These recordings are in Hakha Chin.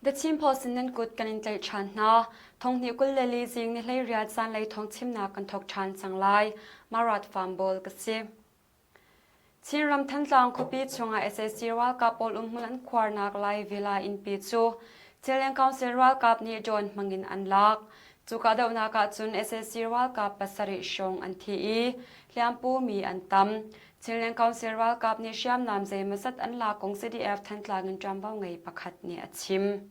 The Chin Post in nan kut kan in tlaih ṭhan hna. Thonghnih 24 zing ni 18 zanlei thawng chimnak kan thawk ṭhan cang lai. Marat Farm Ball ka si. Chinram Thantlang khuapi chungah sac ralkap pawl umhmun an khuarnak Lai Villa innpi cu Chinland Council ralkap nih drone hmangin an lak. Cu kahdohnak ahcun sac ralkap pasarih hrawng an thi i hliampu mi an tam. Chinland Council ralkap nih hriamnam zeimawzat an lak kong CDF Thantlang in ṭuanvo ngei pakhat nih a chim.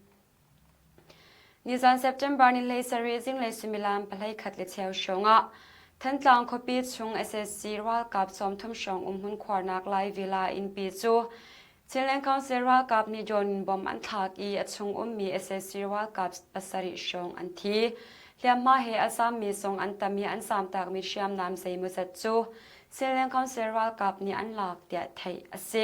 Nizan September ni 17 zinglei suimilam pahlei khat le cheu hrawng ah Thantlang khuapi chung sac ralkap 30 hrawng umhmun khuarnak Lai Villa innpi cu Chinland Council ralkap nih drone in bomb an thlak i a chung ummi sac ralkap pasarih hrawng an thi. Hliamhma he a zaammi zong an tam i an zaamtakmi hriamnam zeimawzat cu Chinland Council ralkap nih an lak tiah theih a si.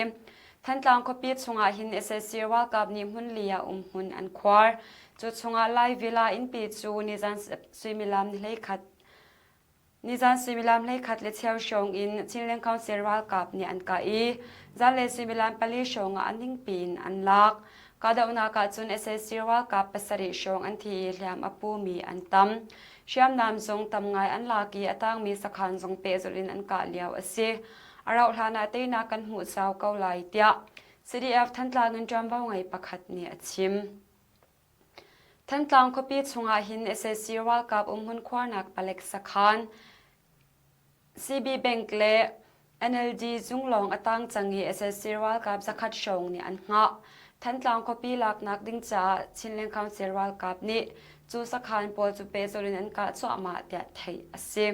Thantlang khuapi chungah hin sac ralkap nih hmunli ah umhmun an khuar. Cu chungah Lai Villa innpi cu nizan suimilam ni 11 nizan suimilam 11 le cheu hrawng in Chinland Council ralkap nih an kah i zanlei suimilam pali hrawng ah a ningpi in an lak. Kahdohnak ah cun sac ralkap pasarih hrawng an thi i hliam a pumi an tam. Hriamnam zong tam ngai an lak i a tangmi sakhan zong pehzulh in an kah lio a si. A rauh hlan ah teinak kan hmuh zau ko lai tiah CDF Thantlang in ṭuanvo ngei pakhat nih a chim. Thantlang khuapi chungah hin sac ralkap umhmun khuarnak palek sakhan CB Bank le NLD zung lawng a tang cang i sac ralkap zakhat hrawng nih an hngah. Thantlang khuapi laknak ding caah Chinland Council ralkap nih cu sakhan pawl cu pehzulh in an kah cuahmah tiah theih a si.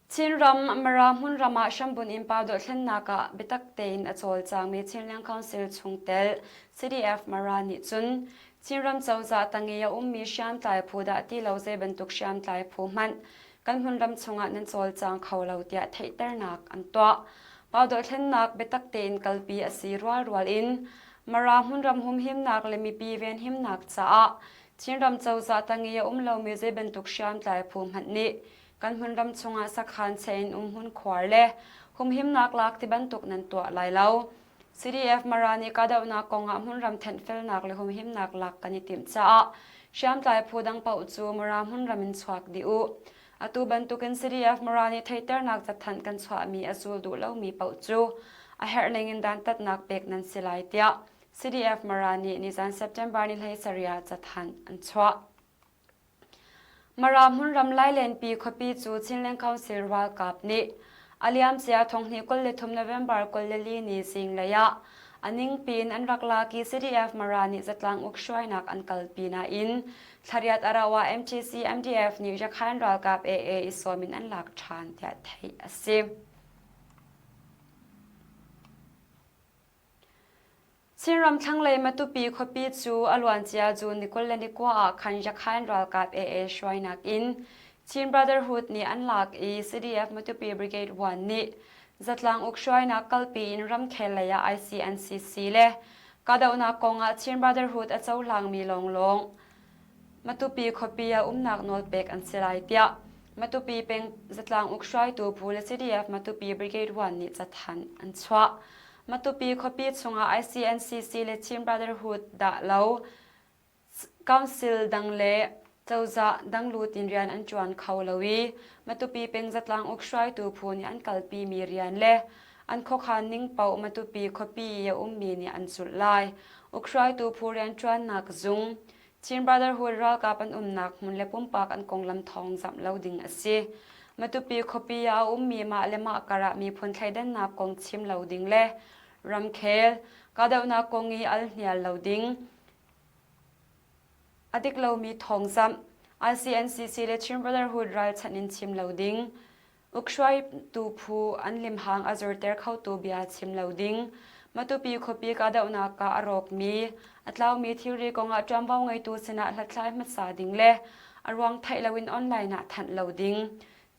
Chinram Mara hmunram ah hrambunh in pa dohthlennak ah biatak tein a cawlcangmi Chinland Council chungtel CDF Mara nih cun Chinram cozah tang i a ummi hriamtlai phu dah ti lo zei bantuk hriamtlai phu hmanh kan hmunram chungah nan cawlcang kho lo tiah theihternak an tuah. Pau dohthlennak biatak tein kalpi a si rualrual in Mara hmunram humhimnak le mipi venhimnak caah Chinram cozah tang i a um lomi zei bantuk hriamtlai phu hmanh nih kan hmunram chungah sakhan che in umhmun khuar le humhimnak lak ti bantuk nan tuah lai lo. CDF Mara nih kahdohnak kongah hmunram thenhfelnak le humhimnak lak kan i timh caah hriamtlai phu dang paoh cu Mara hmunram in chuak dih u. Atu bantukin CDF Mara nih theihternak cathanh kan chuahmi a zul duh lomi paoh cu a herh ning in dantatnak pek nan si lai tiah CDF Mara nih nizan September ni 17 ah cathanh an chuah. Mara hmunram Lailenpi khuapi cu Chinland Council ralkap nih a liamcia thonghnih 23 November 24 ni zinglei ah a ningpi in an rak lak i CDF Mara nih zatlang uk hruainak an kalpi nain thlariat a rauh ah MTC MDF nih Rakhain ralkap AA i sawm in an lak ṭhan tiah theih a si. Chinram thlanglei Matupi khuapi cu a luancia June ni 29 ah khan Yakhain ralkap AA hruainak in Chin Brotherhood nih an lak i CDF Matupi Brigade 1 nih zatlang uk hruainak kalpi in ramkhel lei ah ICNCC le kahdohnak kong ah Chin Brotherhood a cohlangmi lawnglawng Matupi khuapi ah umnak nawl pek an si lai tiah Matupi peng zatlang uk hruaitu phu le CDF Matupi Brigade 1 nih cathanh an chuah. Matupi khuapi chungah ICNCC le Chin Brotherhood dah lo council dang le cozah dang lut in rian an ṭuan kho lo i Matupi peng zatlang uk hruaitu phu nih an kalpimi rian le an khuakhan ning paoh Matupi khuapi i a ummi nih an zulh lai. Uk hruaitu phu rianṭuannak zung Chin Brotherhood ralkap an umnak hmun le pumpak an konglam thawng zamh lo ding a si. Matupi khuapi ah a ummi mah le mah karah miphun thleidannak kong chim lo ding le ramkhel kahdohnak kong i al hnial lo ding. A dik lomi thawngzamh ICNCC le Chin Brotherhood ralchanh in chim lo ding. Ukhruaitu phu an limhang a zorter khotu bia chim lo ding. Matupi khuapi kahdohnak ah a rawkmi, a tlaumi thilri kongah ṭuanvo ngeitu sinah hlathlai hmasa ding le a ruang theih loin online ah thanh lo ding.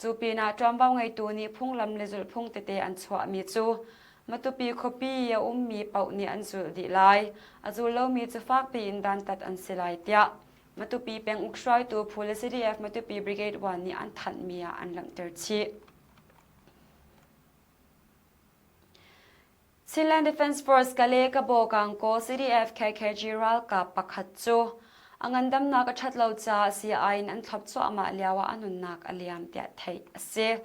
Cu pinah ṭuanvo ngeitu nih phunglam le zulhphung tete an chuahmi cu Matupi khuapi i a ummi paoh nih an zulh dih lai. A zul lomi cu fakpi in dantat an si lai tiah Matupi penguk hruaitu phu le CDF Matupi Brigade 1 nih an thanhmi ah an langhter chih. Chinland Defence Force Kale Kabaw Kangkaw CDF KKG ralkap pakhat cu a ngandamnak a ṭhat lo caah sii in an thlop cuahmah lioah a nunnak a liam tiah theih a si.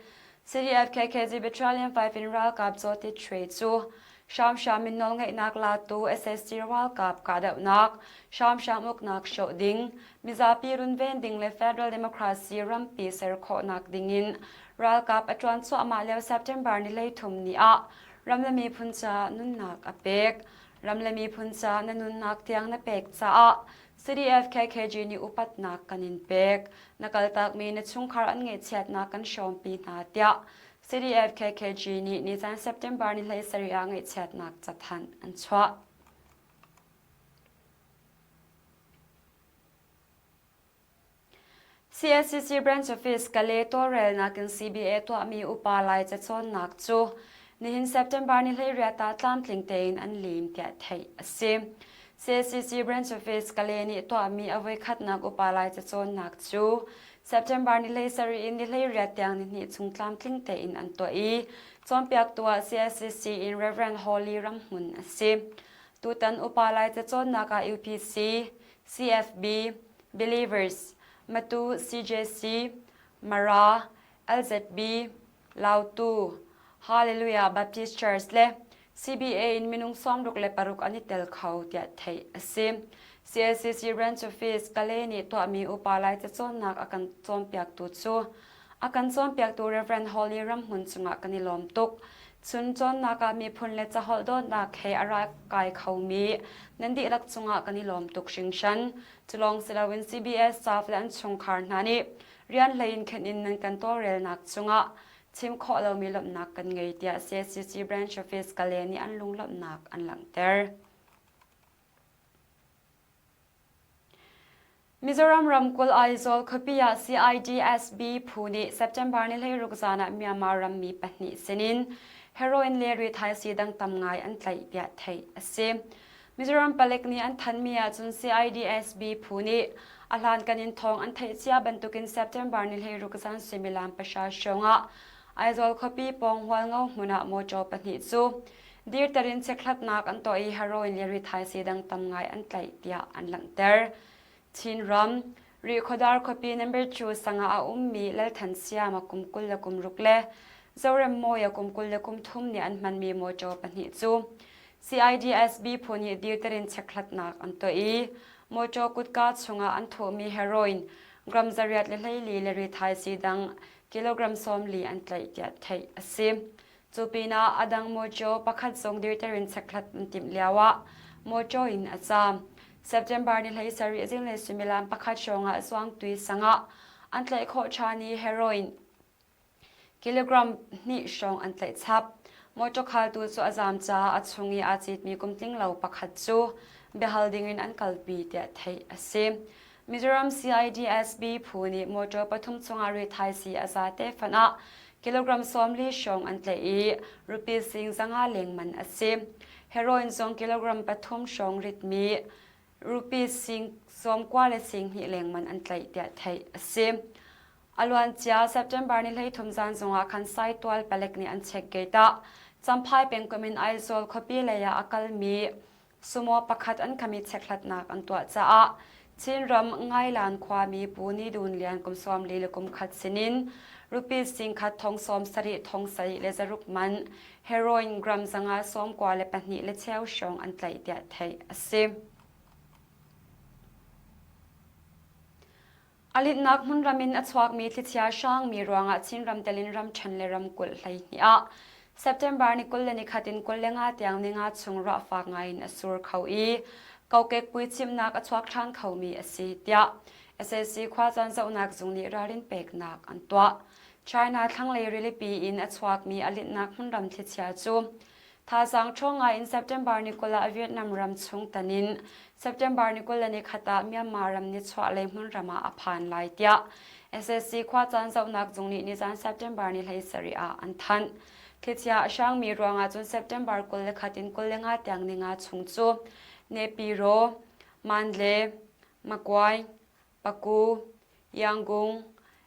CDF KKG Battalion 5 in ralkap Zaw Tit Shwe cu hramhram in nawlngeihnak latu SSC ralkap kahdohnak, hramhram uknak hrawh ding, mizapi runven ding le federal democracy rampi ser khawhnak ding in ralkap a ṭuan cuahmah lio September ni 13 ni ah ram le miphun caah nunnak a pek. Ram le miphun caah na nunnak tiang na pek caah CDF KKG nih upatnak kan in pek. Na kaltakmi na chungkhar an ngaihchiatnak kan hrawmpi hna tiah CDF KKG nih nizan September ni 17 ah ngaihchiatnak cathanh an chuah. CSCC Branch Office Kale tawlrelnak in CBA tuahmi upa Lai cacawnnak cu nihin September ni 18 ah tlamtling tein an lim tiah theih a si. CSCC Branch Office Kale nih tuahmi a voikhatnak upa Lai cacawnnak cu September ni 17 in ni 18 tiang ni hnih chung tlamtling tein an tuah i cawnpiaktu ah CSCC in Reverend Holly Ramhmun a si. Tutan upa Lai cacawnnak ah UPC, CFB, Believers, Matu CJC, Mara, LZB, Lautu, Hallelujah Baptist Church le CBA in minung 66 an i tel kho tiah theih a si. CLCC Branch Office Kale nih tuahmi upa Lai cacawnnak a kan cawnpiaktu cu A kan cawnpiaktu Rev. Holly Ramhmun cungah kan i lawm tuk. Cun cawnnak ah miphun le caholh dawtnak he a rak kai khomi nan dihlak cungah kan i lawm tuk hringhran. Cu lawng si loin CBS staff le an chungkhar hna nih rian hlei in khenh in nan kan tawlrelnak cungah chim khawh lomi lawmhnak kan ngei tiah CSCC Branch Office Kale nih an lunglawmhnak an langhter. Mizoram ramkulh Aizawl khuapi ah CIDSB phu nih September ni 16 zan ah Myanmar rammi pahnih sinin heroin le rithaisii dang tam ngai an tlaih tiah theih a si. Mizoram palek nih an thanmi ahcun CIDSB phu nih a hlankan in thawng an theih cia bantukin September ni 16 zan suimilam pahra hrawng ah Aizawl khuapi pawng Hualngo hmun ah mawṭaw pahnih cu dirter in chekhlatnak an tuah i heroin le rithaisii dang tam ngai an tlaih tiah an langhter. Chinram, Rihkhawdar khuapi number 2 sangah a ummi Lalthan Siam a kum 26 le Zorem Mawi a kum 23 nih an hmanmi mawṭaw pahnih cu CIDSB phu nih dirter in chekhlatnak an tuah i mawṭaw kutka chungah an thuhmi heroin gram 814 le rithaisii dang kilogram 40 an tlaih tiah theih a si. Cu pinah a dang mawṭaw pakhat zong dirter in chekhlat an timh lioah mawṭaw in a caam. September ni 17 zinglei suimilam pakhat hrawngah Zuangtui sang ah an tlaih khawh ṭhan i heroin kilogram hnih hrawng an tlaih chap. Mawṭaw khaltu cu a zaam caah a chung i aa citmi kum tling lo pakhat cu biahal dingin an kalpi tiah theih a si. Mizoram CIDSB phu nih motor pathum chungah rithaisii a zate fanh ah kilogram 40 hrawng an tlaih i rupees sing zanga leng man a si. Heroin zong kilogram pathum hrawng ritmi rupees sing 90 le sing hnih leng man an tlaih tiah theih a si. A luancia September ni 13 zan zongah khan Saitual palek nih an check gate ah Champhai pengkomh in Aizawl khuapi lei ah a kalmi Sumo pakhat an kham i chekhlatnak an tuah caah Chinram Ngailan khuami Pu Ni Dun Lian kum 40 le kum khat sinin rupees 10,000 thong 70 thong sarih le zaruk man heroin gram 192 le cheu hrawng an tlaih tiah theih a si. A linhnak hmunram in a chuakmi thlichia hrangmi ruangah Chinram tel in ramṭhen le ramkulh 12 ah September ni 21 in 25 tiang ninga chung ruah fak ngaiin a sur kho i kokek puicimhnak a chuak ṭhan khomi a si tiah sac khuacaan zohnak zung nih ralrin peknak an tuah. China thlanglei rilipi in a chuakmi a linhnak hmunram thlichia cu Thazaang ṭhawng ngai in September ni 20 ah Vietnam ram chung tan in September ni 21 ah Myanmar ram nichuahlei hmunram ah a phan lai tiah SSC khuacaan zohnak zung nih nizan September ni 17 ah an thanh. Thlichia a hrangmi ruangah cun September 21 in 25 tiang ninga chung cu Nepiro, Mandle, Maguai, Paku, Yangon,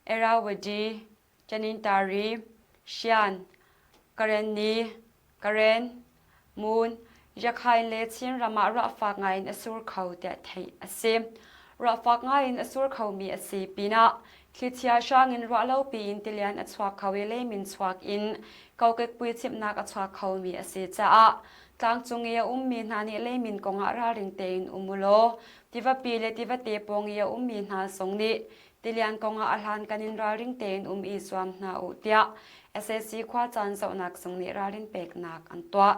Irrawaddy, Tanintari, Shan, Karenni, Karen, Mon, Yakhain le Chinram ah ruah fak ngaiin a sur kho tiah theih a si. Ruah fak ngaiin a sur khomi a si pinah thlichia hrang in ruahlopi in tilian a chuak kho i leimin chuak in kokek puicimhnak a chuak khomi a si caah tlangcung i a ummi hna nih leimin kongah ralring tein um u law tivapi le tivate pawng i a ummi hna zong nih tilian kongah a hlankan in ralring tein um i zuam hna u tiah sac khuacaan zohnak zung nih ralrin peknak an tuah.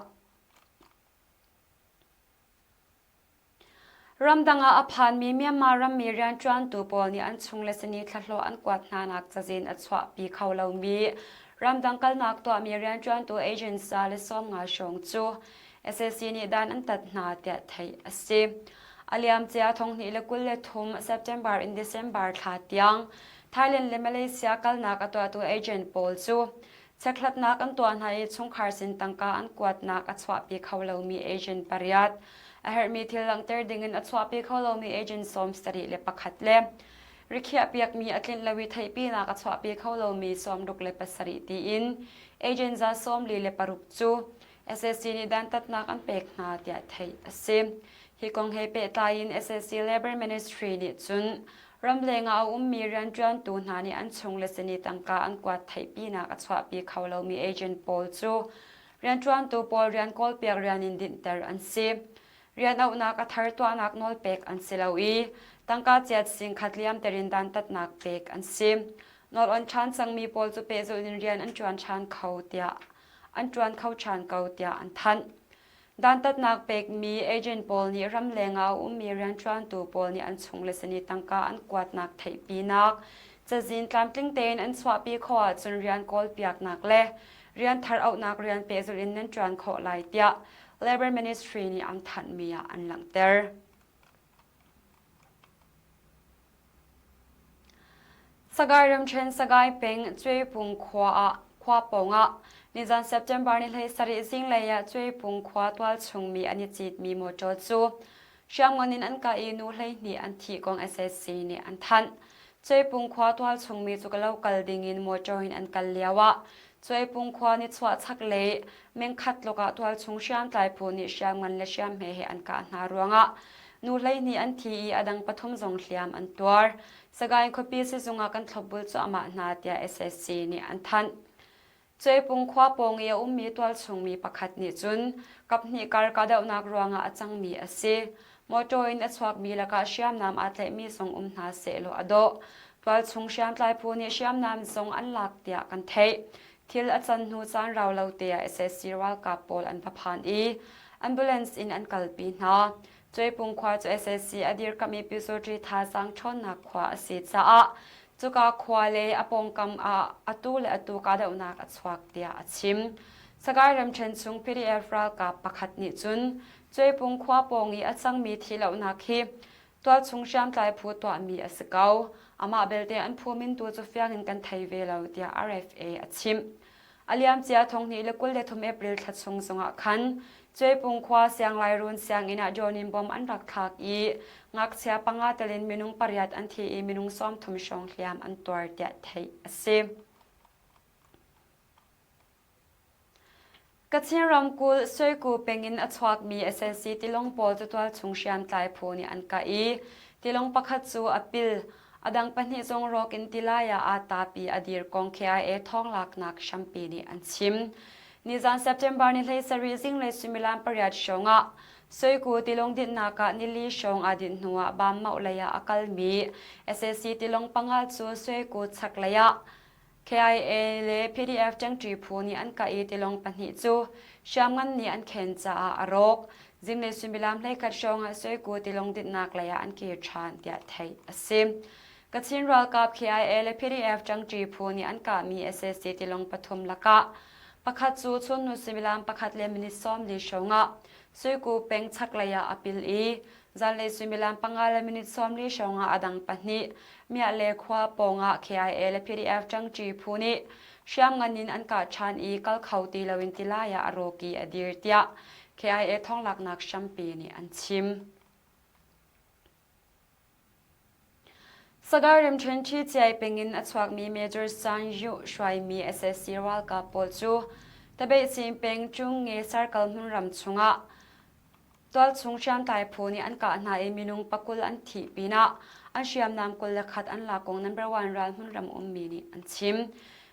Ramdang ah a phanmi Myanmar rammi rianṭuantu pawl nih an chungle sihni thlahlawh an kuat hnanak cazin a chuahpi kho lomi ramdang kalnak tuahmi rianṭuantu agent za le 50 hrawng cu sac nih dan an tat hna tiah theih a si. A liamcia 2023 September in December thla tiang Thailand le Malaysia kalnak a tuahtu agent pawl cu Chekhlatnak an tuah hna i chungkhar sin tangka an kuatnak a chuahpi kho lomi agent pariat, a herhmi thil langhter dingin a chuahpi kho lomi agent 71 le rikhiahpiakmi a tlinh lo i theihpinak a chuahpi kho lomi 67 tiin agent 46 cu SAC nih dantatnak an pek hna tiah theih a si. Hi kong he pehtlai in SAC Labor Ministry nih cun Ramleng ah a ummi rianṭuantu hna nih an chung le sihni tangka an kuat theihpinak a chuahpi kho lomi agent pawl cu rianṭuantu pawl rian kawlpiak rian in dinhter an si. Rian auhnak a thar tuahnak nawl pek an si lo i tangka chiat singkhat liamter in dantatnak pek an si. Nawl on ṭhan cangmi pawl cu pehzulh in rian an ṭuan ṭhan kho tiah an ṭuan kho ṭhan ko tiah an thanh. Dantatnak pekmi agent pawl nih ramleng ah a ummi rianṭuantu pawl nih an chungle sihni tangka an kuatnak theihpinak, cazin tlamtling tein an chuahpi khawh ahcun rian kawlpiaknak le rian thar auhnak rian pehzulh in nan ṭuan khawh lai tiah Labor Ministry nih an thanhmi ah an langhter. Sagaing ramṭhen Sagaing peng Cuepung khua ah khua pawngah nizan September ni 17 zinglei ah Cuepung khua tualchung mi an i citmi motor cu hriamngan in an kah i nu 12 an thih kong sac nih an thanh. Cuepung khua tualchung mi cu lo kal dingin motor in an kal lio ah Cuepung khua nichuah chaklei mengkhat tluk ah tualchung hriamtlai phu nih hriamngan le hriamhme he an kah hna ruangah nu 12 an thi i a dang pathum zong hliam an tuar. Sagaing khuapi sizung ah kan thlopbul cuahmah hna tiah sac nih an thanh. Cuepung khua pawng i a ummi tualchung mi pakhat nih cun kaphnih kar kahdohnak ruangah a cangmi a si. Motor in a chuakmi lakah hriamnam aa tlaihmi zong um hna sehlaw a dawh. Tualchung hriamtlai phu nih hriamnam zong an lak tiah kan theih. Thil a can hnu caan rau lo te ah sac ralkap pawl an va phan i ambulance in an kalpi hna. Cuaipung khua cu sac a dirkamh i Pyusawṭi thazaang ṭhawnnak khua a si caah cuka khua le a pawngkam ah atu le atu kahdohnak a chuak tiah a chim. Sagaing ramṭhen chung PDF ralkap pakhat nih cun Cuaipung khua pawng i a cangmi thihlohnak hi tualchung hriamtlai phu tuahmi a si ko. Amah belte an phu min tu cu fiang in kan thei ve lo tiah RFA a chimh. A liamcia 2023 April thla chung zongah khan Cuaipung khua Sianglairun sianginn ah drone in bomb an rak thlak i ngakchia panga tel in minung pariat an thi i minung 30 hrawng hliam an tuar tiah theih a si. Kachin ramkulh Suiku peng in a chuakmi sac tilawng pawl cu tualchung hriamtlai phu nih an kah i tilawng pakhat cu a pil. A dang pahnih zong rawk in tilai ah aa tap i a dir kong KIA thawnglaknak hrampi nih an chim. Nizan September ni 17 zinglei suimilam pariat hrawng ah Suiku tilawng dinhnak ah nili hrawng aa dinh hnuah Bam-Mauh lei ah a kalmi sac tilawng panga cu Suiku chaklei ah KIA le PDF ṭangṭi phu nih an kah i tilawng pahnih cu hriamngan nih an khen caah a rawk. Zinglei suimilam 11 hrawng ah Suiku tilawng dinhnak lei ah an kir ṭhan tiah theih a si. Kachin ralkap KIA le PDF ṭangṭi phu nih an kahmi sac tilawng pathum lakah pakhat cu chunhnu suimilam pakhat le minute 40 hrawng ah Suiku peng chaklei ah a pil i Zanlei suimilam panga le minute 40 hrawng ah a dang pahnih Miah le khua pawngah KIA le PDF ṭangṭi phu nih hriamngan in an kah ṭhan i kal kho ti loin tilai ah a rawk i a dir tiah KIA thawnglaknak hrampi nih an chim. Sagaing ramṭhen Ṭhi Ciai peng in a chuakmi Major San Yu hruaimi sac ralkap pawl cu. Tabeihcin peng Chung-nge Circle hmunram chungah tualchung hriamtlai phu nih an kah hna i minung pakul an thih pinah an hriamnam 21 an lak kong number one ral hmunram ummi nih an chim.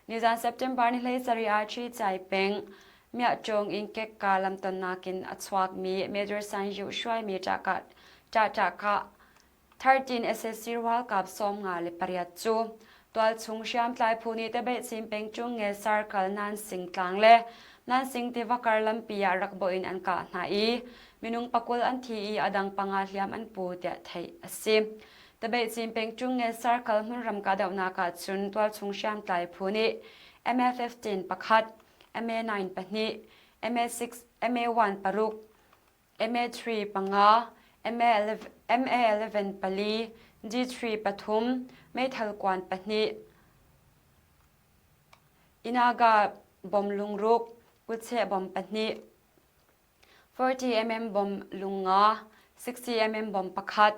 Nizan September ni 17 ah Ṭhi peng Miahṭawng in kekka lamtonnak in a chuakmi Major San Yu hruaimi ṭahṭah 13 SSC ralkap 58 cu tualchung hriamtlai phu nih Tabeihcin pengchung nge Sarkal Nansing tlang le Nansing tiva kar lampi ah rak bawh in an kah hna i minung pakul an thi i a dang panga hliam an pu tiah theih a si. Tabeihcin pengchung nge Sarkal hmunram kahdohnak ah cun tualchung hriamtlai phu nih MA-15 pakhat, MA-9 pahnih, MA-6, MA-1 paruk, MA3 panga, MA11 pali, G3 pathum, meithal kuan pahnih, Inaga bom lungruk, kutcheh bom pahnih, 40 mm bom lung nga, 60 mm bom pakhat,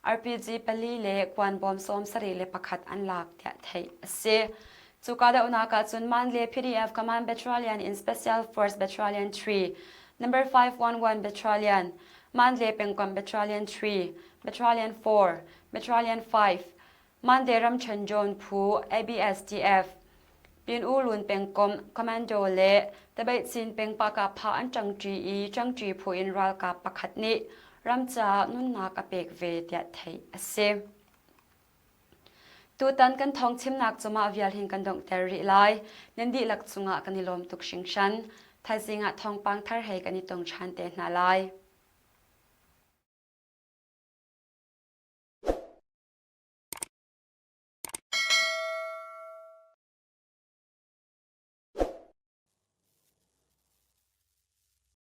RPG pali le kuan bom 71 an lak tiah theih a si. Cu kahdohnak ah cun Mandalay PDF Command Battalion in Special Force Battalion 3, Number 511 Battalion, Mandalay pengkomh Battalion 3, Battalion 4, Battalion 5, Mandalay ramṭhen John phu ABSDF, Pin U Lun pengkomh Commando le Tabeihcin peng Pakapha an ṭangṭi i ṭangṭi phu in ralkap pakhat nih ram caah nunnak a pek ve tiah theih a si. Tutan kan thawngchimnak cu mah vial hin kan donghter rih lai. Nan dihlak cungah kan i lawm tuk hringhran. Thaizing ah thawngpang thar he kan i tong ṭhan te hna lai.